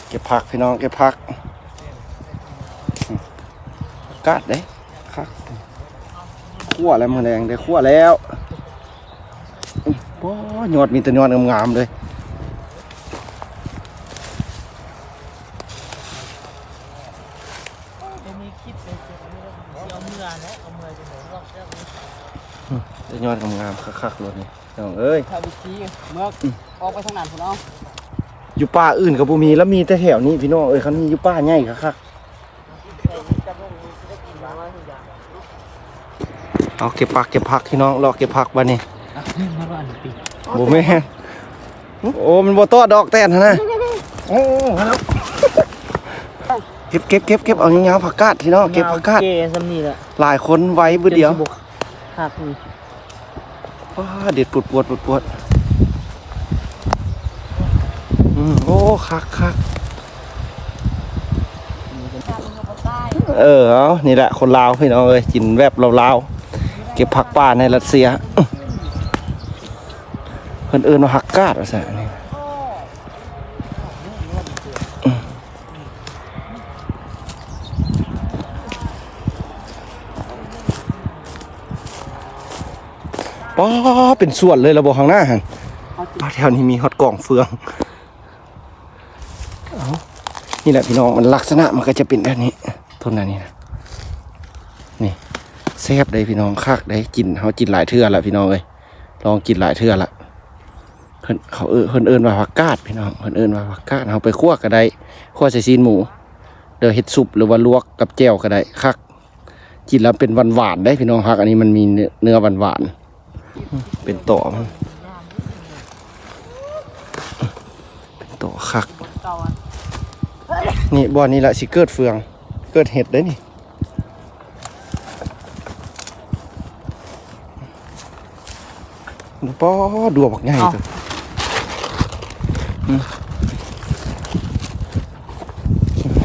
ເກັບຜັກພີ່ນ້ອງ ເກັບຜັກ ອືມ ອາກາດເດ້ຄັກ ຂົ້ວແລ້ວ ມື້ແລງໄດ້ຂົ້ວແລ້ວ ໂອ້ ຍອດ ມີແຕ່ຍອດງາມໆເລີຍ ບໍ່ມີຄິດເລີຍ ຊິເອົາເມືອແຫຼະ ເອົາເມືອຈັ່ງໃດ ອືມ ແຕ່ຍອດງາມໆ ຄັກໆໂລດນີ້ ພີ່ນ້ອງເອີຍ ຖ້າວິທີເມືອ ອືມ ອອກໄປທາງນັ້ນພຸ້ນເອົາ ຢູ່ປ່າອື່ນກໍບໍ່ມີ ລະມີແຕ່ແຖວນີ້ພີ່ນ້ອງເອີຍ ຄັນມີຢູ່ປ່າໃຫຍ່ຄັກໆ ເອົາເກັບຜັກ ເກັບຜັກພີ່ນ້ອງ ເລາະເກັບຜັກບາດນີ້ ບໍ່ແມ່ນ ໂອ້ ມັນບໍ່ຕອດດອກແຕນຫັ້ນນະ ໂອ້ ມາແລ້ວ ເກັບ ເກັບ ເກັບ ເກັບ ເອົາຍາວໆ ຜັກກາດພີ່ນ້ອງ ເກັບຜັກກາດ ຍາວເກສ່ຳນີ້ແຫຼະ ຫຼາຍຄົນໄວບຶດດຽວ ຄັກນີ້ ປ້າ ເດັດປວດໆ ປວດໆ ອືມ ໂອ້ ຄັກໆ ເອີ ເອົາ ນີ້ແຫຼະຄົນລາວພີ່ນ້ອງເອີຍ ກິນແບບລາວໆ ເກັບຜັກປ່າໃນຣັດເຊຍ ເພິ່ນເອີ້ນວ່າຜັກກາດວ່າຊັ້ນ ປ້າ ເປັນສວນເລີຍລະບໍ່ ຂ້າງໜ້າຫັ້ນ ປ້າ ແຖວນີ້ມີຮອດກອງເຟືອງ ເອົາ ນີ້ແຫຼະພີ່ນ້ອງ ມັນລັກສະນະມັນກໍຈະເປັນແບບນີ້ ຕົ້ນອັນນີ້ນະ ນີ້ ແຊບເດ້ພີ່ນ້ອງ ຄັກເດ້ ກິນ ເຮົາກິນຫຼາຍເທື່ອລະພີ່ນ້ອງເອີຍ ລອງກິນຫຼາຍເທື່ອລະ ເພິ່ນ ເຂົາເອີ້ນ ເພິ່ນເອີ້ນວ່າຜັກກາດພີ່ນ້ອງ ເພິ່ນເອີ້ນວ່າຜັກກາດ ເຮົາໄປຂົ້ວກໍໄດ້ ຂົ້ວໃສ່ຊີ້ນໝູ ຫຼືເຮັດຊຸບ ຫຼືວ່າລວກກັບແຈ່ວກໍໄດ້ ຄັກ ກິນແລ້ວເປັນຫວານໆເດ້ພີ່ນ້ອງ ຜັກອັນນີ້ມັນມີເນື້ອ ເນື້ອຫວານໆ ເປັນຕໍມັນ ເປັນຕໍຄັກ ນີ້ບ່ອນນີ້ລະຊິເກີດເຟືອງ ເກີດເຫັດເດ້ນີ້ ປ້າ ດວກບັກໃຫຍ່ ເອົ້າ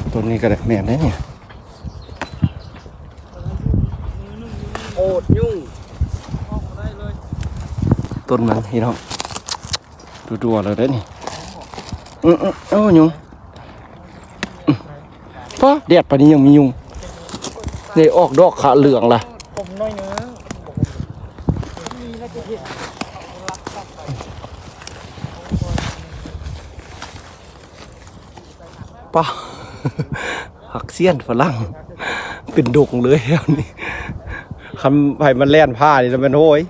ໂຕ ອືມ ຕົ້ນນີ້ກໍໄດ້ ແມ່ນເດ້ນີ້ ໂອດຍຸງ ຕົ້ນມັນພີ່ນ້ອງ ຕົວໆ ແລ້ວເດ້ນີ້ ອືມໆ ໂອ້ ຍຸງ ປ້າ ແດດປານນີ້ຍັງມີຍຸງ ນີ້ອອກດອກຂາເຫຼືອງລະ ປ້າ ຜັກຊຽນຝຣັ່ງ ເປັນດົງເລີຍແຖວນີ້ ຄັນໃຜມັນແລ່ນຜ່ານນີ້ລະແມ່ນ ໂອ້ຍ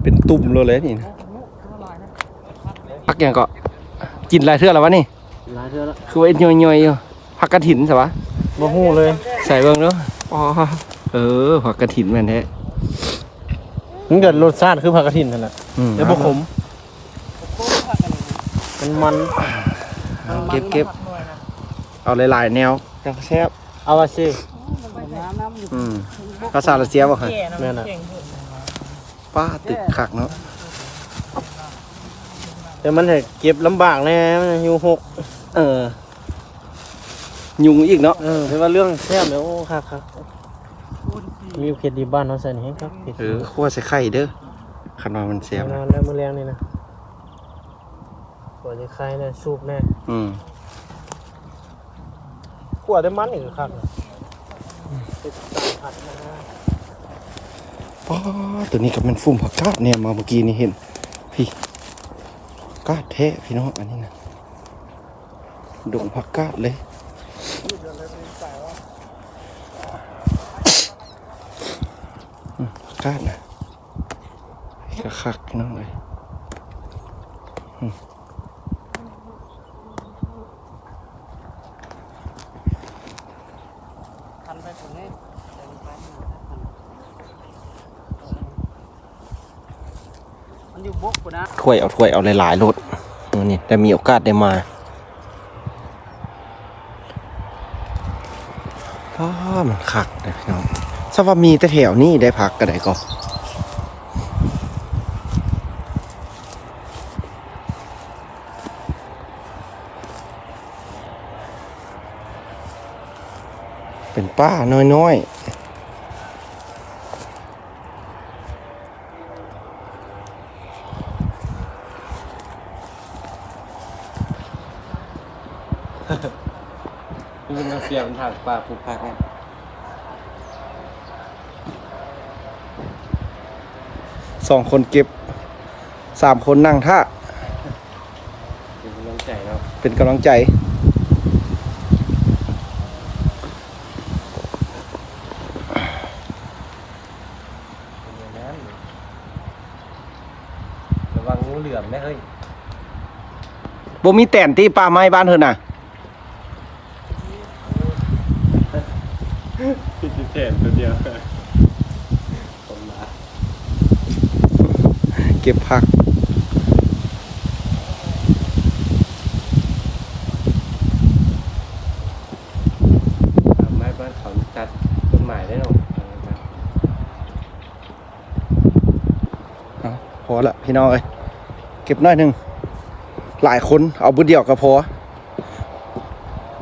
ເປັນຕຸ່ມໂລດແຫຼະນີ້ນະ ຜັກຫຍັງເກາະ ກິນຫຼາຍເທື່ອແລ້ວວະນີ້? ຫຼາຍເທື່ອແລ້ວ ຄືວ່າເຮັດຍ່ອຍໆຢູ່ ຜັກກະຖິນຊະວະ ບໍ່ຮູ້ເລີຍ ໃສ່ເບິ່ງດູ ອໍ ເອີ ຜັກກະຖິນແມ່ນແທ້ ມັນກໍລົດຊາດຄືຜັກກະຖິນຫັ້ນແຫຼະ ອືມ ແຕ່ບໍ່ຂົມ ມັນມັນ ເກັບໆ ເອົາຫຼາຍໆແນວຈັ່ງແຊບ ເອົາວ່າຊິ ອືມ ພາສາຣັດເຊຍບໍ່? ແມ່ນນະ ປ້າ ຕຶກຄັກເນາະ ແຕ່ມັນໃຫ້ເກັບລຳບາກແດ່ ມັນຢູ່ຫົກ ເອີ ຍຸງອີກເນາະ ເອີ ແຕ່ວ່າເລື່ອງແຊບແລ້ວ ໂອ້ ຄັກໆ ມີເຂດດີບ້ານເຮົາໃສ່ນີ້ແຮງຄັກ ເອີ ຂົ້ວໃສ່ໄຂ່ເດີ ຄັນວ່າມັນແຊບ ແນ່ນອນແລ້ວ ມື້ແລງນີ້ນະ ຂົ້ວໃສ່ໄຂ່ແດ່ ຊຸບແດ່ ອືມ ຂົ້ວແຕ່ມັນນີ້ກໍຄັກ ເປັນສາຍພັນນະ ປ້າ ໂຕນີ້ກໍແມ່ນຟຸມຜັກກາດແນມມາເມື່ອກີ້ນີ້ເຫັນ ພີ້ ຜັກກາດແທ້ພີ່ນ້ອງ ອັນນີ້ນະ ດົງຜັກກາດເລີຍ ອືມ ຜັກກາດນະ ຄັກໆ ພີ່ນ້ອງເອີຍ ອືມ. ຖ້ວຍເອົາ ຖ້ວຍເອົາຫຼາຍໆໂລດ ມື້ນີ້ໄດ້ມີໂອກາດໄດ້ມາ ອ້າ ມັນຄັກເດ້ພີ່ນ້ອງ ສະວ່າມີແຕ່ແຖວນີ້ໄດ້ ຜັກກະໄດ້ກໍ ເປັນປ່ານ້ອຍໆ. ມັນເປັນເອົາສຽງທາງປ່າປູກຜັກນະ. ສອງຄົນເກັບ ສາມຄົນນັ່ງຖ້າ ເປັນກຳລັງໃຈເນາະ ເປັນກຳລັງໃຈ. ລະວັງງູເຫຼືອມເດີເຮີ້ຍ. ບໍ່ມີແຕນຕິ ປ່າໄມ້ບ້ານເຮີ້ນນະ? ມີແຕນຕົວດຽວ ເກັບຜັກ. ໄມ້ບ້ານເຂົາຕັດຕົ້ນໄມ້ໄດ້ເນາະ. ເອົາ ພໍລະພີ່ນ້ອງເອີຍ ເກັບໜ້ອຍໜຶ່ງ ຫຼາຍຄົນເອົາບຶດດຽວກໍພໍ.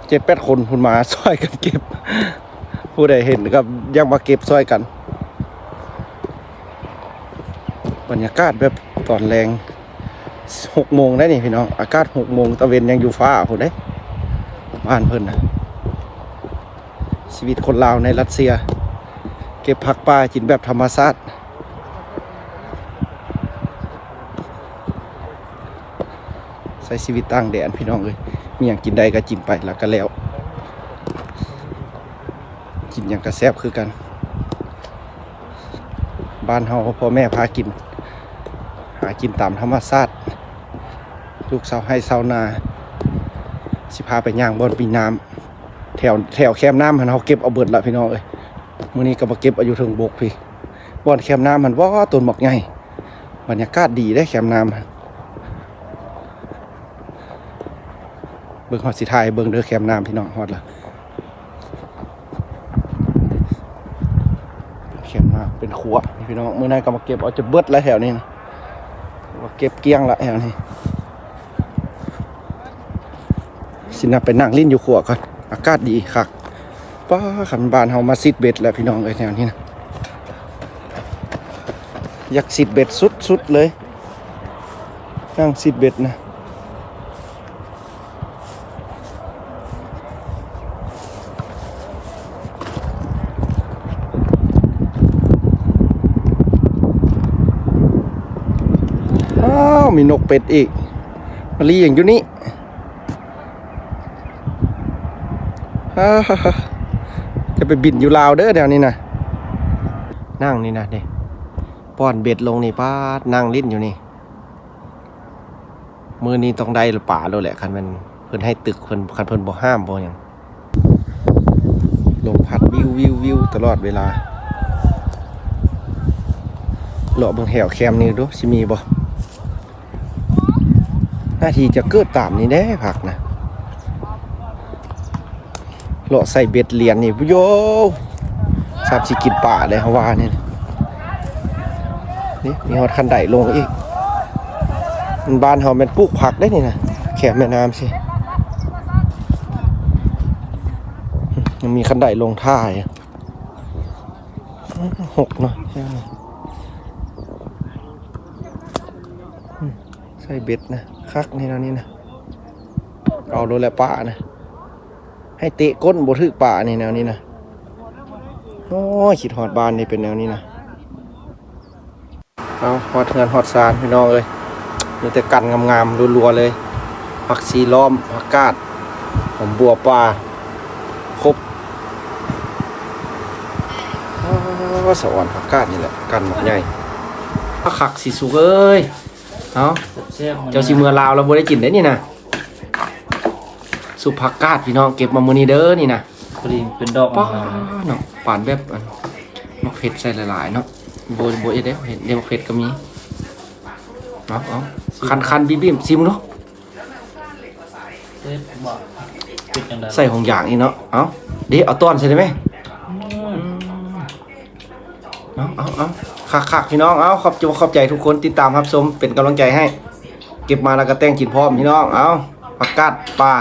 ເຈັດແປດຄົນພຸ້ນມາຊ່ອຍກັນເກັບ ຜູ້ໃດເຫັນກໍຢາກມາເກັບຊ່ອຍກັນ. ບັນຍາກາດແບບຕອນແລງ ຫົກໂມງໄດ໋ນີ້ພີ່ນ້ອງ ອາກາດຫົກໂມງ ຕາເວັນຍັງຢູ່ຟ້າພຸ້ນເດ້ ບ້ານເພິ່ນນະ. ຊີວິດຄົນລາວໃນຣັດເຊຍ ເກັບຜັກປ່າກິນແບບທຳມະຊາດ ໃຊ້ຊີວິດຕ່າງແດນພີ່ນ້ອງເອີຍ. ມີຫຍັງກິນໄດ້ກໍກິນໄປ ແລ້ວກໍແລ້ວ ກິນຫຍັງກໍແຊບຄືກັນ. ບ້ານເຮົາພໍ່ແມ່ພາກິນ ຫາກິນຕາມທຳມະຊາດ ລູກຊາວໄຮ່ຊາວນາ. ຊິພາໄປຍ່າງບ່ອນມີນ້ຳ ແຖວ ແຖວແຄມນ້ຳຫັ້ນ ເຮົາເກັບເອົາເບິດລະພີ່ນ້ອງເອີຍ. ມື້ນີ້ກໍມາເກັບເອົາຢູ່ເທິງບົກພີ້ ບ່ອນແຄມນ້ຳຫັ້ນ ວ້າ ຕົ້ນບັກໃຫຍ່. ບັນຍາກາດດີເດ້ແຄມນ້ຳຫັ້ນ. ເບິ່ງ ເຮົາຊິຖ່າຍໃຫ້ເບິ່ງເດີ ແຄມນ້ຳພີ່ນ້ອງ ຮອດລະ. ເປັນແຄມນ້ຳ ເປັນຂົວພີ່ນ້ອງ. ມື້ນັ້ນກໍມາເກັບເອົາຈົນເບິດແລ້ວແຖວນີ້ນະ ວ່າເກັບກ້ຽງລະແຖວນີ້. ຊິນຳໄປນັ່ງຫຼິ້ນຢູ່ຂົວກ່ອນ ອາກາດດີຄັກ. ປ້າ ຄັນບ້ານເຮົາມາຊິດເບັດແລ້ວພີ່ນ້ອງເອີຍ ແນວນີ້ນະ ຢາກຊິດເບັດສຸດໆເລີຍ ນັ່ງຊິດເບັດນະ. ອ້າວ ມີນົກເປັດອີກ ມາລີ້ຫຍັງຢູ່ນີ້. ອ້າ ຈະໄປບິນຢູ່ລາວເດີແນວນີ້ນະ. ນັ່ງນີ້ນະ ນີ້ ປ້ອນເບັດລົງນີ້ ປາດ ນັ່ງຫຼິ້ນຢູ່ນີ້. ມື້ນີ້ຕ້ອງໄດ້ປາໂລດແຫຼະ ຄັນແມ່ນເພິ່ນໃຫ້ຕຶກ ເພິ່ນ ຄັນເພິ່ນບໍ່ຫ້າມບໍ່ຫຍັງ. ລົມພັດວິວໆໆຕະຫຼອດເວລາ. ເລາະເບິ່ງແຖວແຄມນີ້ດູ ຊິມີບໍ່? ໜ້າທີ່ຈະເກີດຕາມນີ້ແດ່ ຜັກນະ. ເລາະໃສ່ເບັດລຽນນີ້ ໂຢ ຊ້ຳຊິກິນປາໄດ໋ ເຮົາວ່ານີ້. ນີ້ມີຮອດຄັນໄດລົງອີກ. ບ້ານເຮົາແມ່ນປູກຜັກໄດ໋ນີ້ນະ ແຄມແມ່ນ້ຳຊີ້. ຍັງມີຄັນໄດລົງຖ້າຢູ່. ຫົກເນາະ ໃສ່ເບັດນະ ຄັກນີ້ແນວນີ້ນະ. ເອົາໂລດແຫຼະປານະ ໃຫ້ເຕະກົ້ນບໍ່ຖືກປານີ້ແນວນີ້ນະ. ໂອ້ຍ ຄິດຮອດບ້ານນີ້ເປັນແນວນີ້ນະ. ເອົາ ຮອດເຮືອນຮອດຊານພີ່ນ້ອງເອີຍ ມີແຕ່ກັນງາມໆ ລົວໆເລີຍ. ຜັກຊີລ້ອມ ຜັກກາດ ຫອມບົວປ່າ ຄົບ. ອ້າ ສະອອນຜັກກາດນີ້ແຫຼະ ກັນບັກໃຫຍ່. ຄັກໆ ສີສຸກເອີຍ. ເອົ້າ ແຊບໆ ເຈົ້າຊິເມືອລາວແລ້ວບໍ່ໄດ້ກິນເດ້ນີ້ນະ. ສຸບຜັກກາດພີ່ນ້ອງ ເກັບມາມື້ນີ້ເດີນີ້ນະ. ພໍດີເປັນດອກ ປ້າ ເນາະ ປານແບບອັນໝາກເຜັດໃສ່ຫຼາຍໆເນາະ. ບໍ່ ບໍ່ເຮັດເດ້ ເຮັດເດ້ ໝາກເຜັດກໍມີ. ເອົາ ເອົາ ຄັນໆ ບີບໆ ຊີມເບິ່ງດູ. ເອີ ບໍ່ ເປັນຈັ່ງໃດ ໃສ່ຖົງຢາງອີກເນາະ. ເອົາ ເດ ເອົາຕ້ອນໃສ່ໄດ້ໄໝ? ອືມ ເອົາ ເອົາ ເອົາ ຄັກໆ ພີ່ນ້ອງ. ເອົາ ຂອບ ຂອບໃຈທຸກຄົນ ຕິດຕາມຮັບຊົມ ເປັນກຳລັງໃຈໃຫ້. ເກັບມາແລ້ວກໍແຕ່ງກິນພ້ອມ ພີ່ນ້ອງ. ເອົາ ຜັກກາດປ່າ.